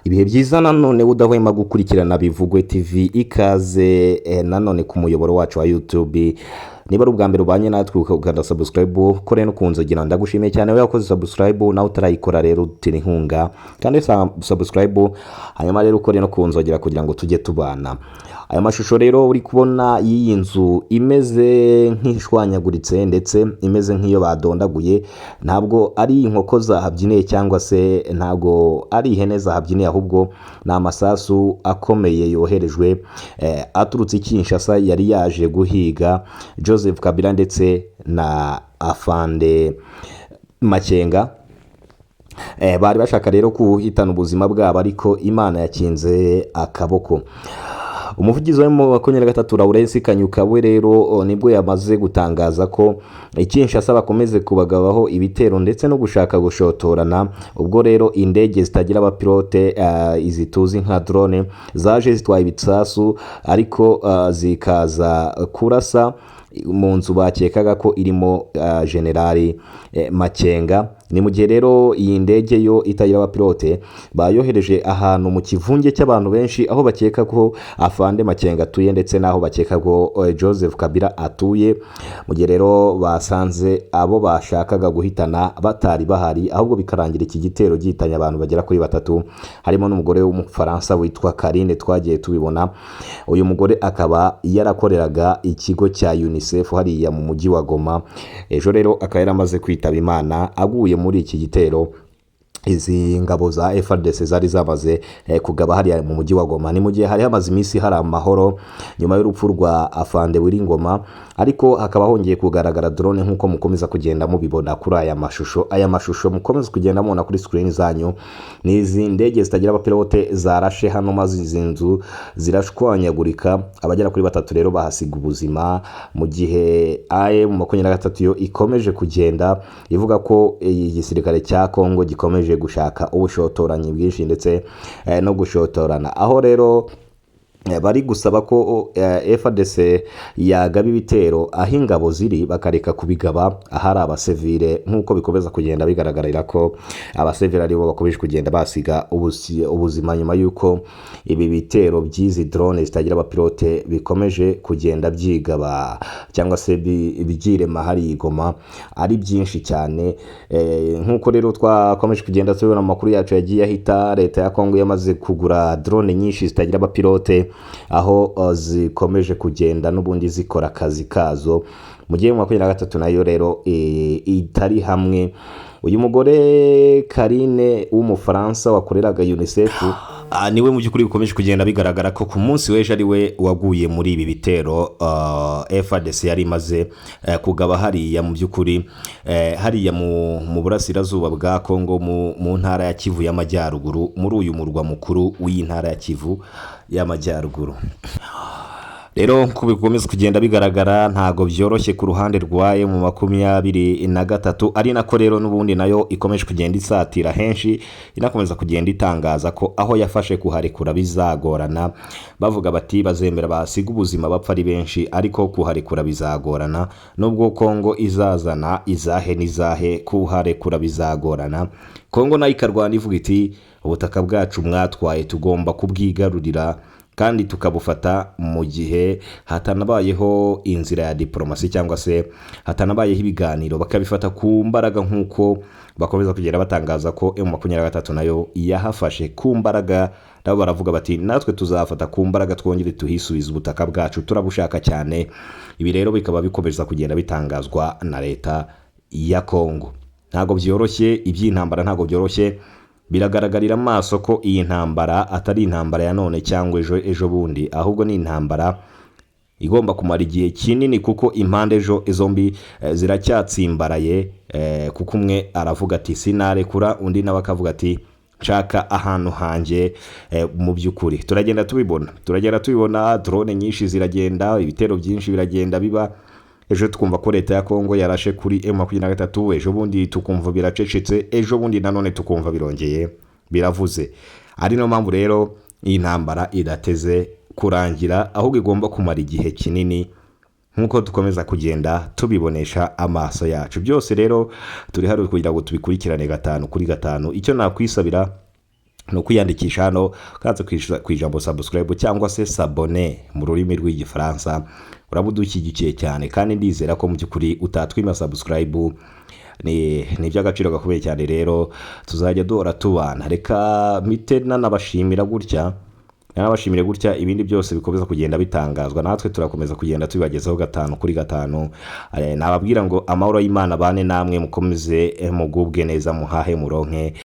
Ibihe byiza nanone udahwema gukurikirana Bivugwe TV, ikaze nanone ku muyoboro wacu wa YouTube. Niba ari ubwa mbere ubanye natwe, ukanda subscribe, kore no ku nzogera. Ndagushimiye cyane wowe wakoze subscribe. Nawe utarayikora rero, utira inkunga kandi subscribe, hanyuma rero ukore no ku nzogera kugira ngo tujye tubana. Aya mashusho rero uri kubona y'iyi nzu imeze nk'ishwanyaguritse ndetse imeze nk'iyo badondaguye, ntabwo ari inkoko zahabyiniye cyangwa se ntabwo ari ihene zahabyiniye, ahubwo ni amasasu akomeye yoherejwe aturutse i Kinshasa, yari yaje guhiga Joseph Kabila ndetse na Afande Makenga. Bari bashaka rero kuhitana ubuzima bwabo, ariko Imana yakinze akaboko. Umuvugizi wa M23, Lawrence Kanyuka, we rero nibwo yamaze gutangaza ko Kinshasa bakomeze kubagabaho ibitero ndetse no gushaka gushotorana. Ubwo rero indege zitagira abapilote, izi tuzi nka drone, zaje zitwaye ibisasu, ariko zikaza kurasa mu nzu bakekaga ko irimo Generali Makenga. Ni mu gihe rero iyi ndege yo itagira abapilote bayohereje ahantu mu kivunge cy'abantu benshi, aho bakeka ko Afande Makenga atuye ndetse n'aho bakeka ko Joseph Kabila atuye. Mu gihe rero basanze abo bashakaga guhitana batari bahari, ahubwo bikarangira iki gitero gihitanye abantu bagera kuri batatu, harimo n'umugore w'Umufaransa witwa Karine. Twagiye tubibona, uyu mugore akaba yarakoreraga ikigo cya UNICEF hariya mu mujyi wa Goma. Ejo rero akaba yaramaze kwitaba Imana, aguye muri iki gitero izi ngabo za FARDC zari zamaze kugaba hariya mu mujyi wa Goma. Ni mu gihe hari hamaze iminsi hari amahoro nyuma y'urupfu rwa Afande Ngoma, ariko hakaba hongeye kugaragara drone nk'uko mukomeza kugenda mubibona kuri aya mashusho. Aya mashusho mukomeza kugenda mubona kuri screen zanyu ni izi ndege zitagira abapilote zarashe hano, maze izi nzu zirashwanyagurika, abagera kuri batatu rero bahasiga ubuzima. Mu gihe M23 yo ikomeje kugenda ivuga ko igisirikare cya Kongo gikomeje gushaka ubushotoranyi bwinshi ndetse no gushotorana, aho rero bari gusaba ko FARDC yagaba ibitero aho ingabo ziri, bakareka kubigaba ahari abasivile, nk'uko bikomeza kugenda bigaragarira ko abasivile aribo bakomeje kugenda basiga ubuzima nyuma y'uko ibi bitero by'izi drone zitagira abapilote bikomeje kugenda byigaba cyangwa se byirema hariya i Goma ari byinshi cyane. Nk'uko rero twakomeje kugenda tubibona mu makuru yacu yagiye ahita, leta ya Kongo yamaze kugura drone nyinshi zitagira abapilote, aho zikomeje kugenda n'ubundi zikora akazi kazo, mu gihe mu 23 nayo rero itari hamwe. Uyu mugore Karine w'Umufaransa wakoreraga UNICEF niwe mu by'ukuri bikomeje kugenda bigaragara ko ku munsi w'ejo ari we waguye muri ibi bitero FARDC yari imaze kugaba hariya mu by'ukuri hariya mu burasirazuba bwa Kongo, mu ntara ya Kivu y'Amajyaruguru, muri uyu murwa mukuru w'iyi ntara ya Kivu y'Amajyaruguru. Rero nk'uko bikomeza kugenda bigaragara, ntabwo byoroshye ku ruhande rwa M23, ari nako rero n'ubundi nayo ikomeje kugenda isatira henshi, inakomeza kugenda itangaza ko aho yafashe kuharekura bizagorana. Bavuga bati bazemera basiga ubuzima bapfa ari benshi, ariko kuharekura bizagorana. Nubwo Kongo izazana izahe n'izahe, kuharekura bizagorana. Kongo nayo ikarwana ivuga iti ubutaka bwacu mwatwaye tugomba kubwigarurira kandi tukabufata mu gihe hatanabayeho inzira ya diporomasi cyangwa se hatanabayeho ibiganiro, bakabifata ku mbaraga, nk'uko bakomeza kugenda batangaza ko M23 nayo yahafashe ku mbaraga. Nabo baravuga bati natwe tuzafata ku mbaraga, twongere tuhisubize ubutaka bwacu, turabushaka cyane. Ibi rero bikaba bikomeza kugenda bitangazwa na leta ya Kongo. Ntabwo byoroshye, iby'intambara ntabwo byoroshye. Biragaragarira amaso ko iyi ntambara atari intambara ya none cyangwa ejo ejo bundi, ahubwo ni intambara igomba kumara igihe kinini, kuko impande ejo zombi ziracyatsimbaraye, kuko umwe aravuga ati sinarekura, undi nawe akavuga ati nshaka ahantu hanjye. Mu by'ukuri turagenda tubibona, drone nyinshi ziragenda, ibitero byinshi biragenda biba. Ejo twumva ko leta ya Kongo yarashe kuri M23, ejo bundi tukumva biracecetse, ejo bundi nanone tukumva birongeye biravuze. Ari nayo mpamvu rero iyi ntambara idateze kurangira, ahubwo igomba kumara igihe kinini, nk'uko dukomeza kugenda tubibonesha amaso yacu. Byose rero turi hano kugira ngo tubikurikirane gatanu kuri gatanu. Icyo nakwisabira Ni ukwiyandikisha hano ukanze ku ijambo subscribe cyangwa se s'abonner mu rurimi rw'Igifaransa, uraba udushyigikiye cyane. Kandi ndizera ko mu by'ukuri utatwima subscribe, ni iby'agaciro gakomeye cyane. Rero tuzajya duhora tubana. Reka mpite nanabashimire gutya. Ibindi byose bikomeza kugenda bitangazwa, natwe turakomeza kugenda tubibagezaho gatanu kuri gatanu. Nababwira ngo amahoro y'Imana bane namwe, mukomeze mugubwe neza, muhahe muronke.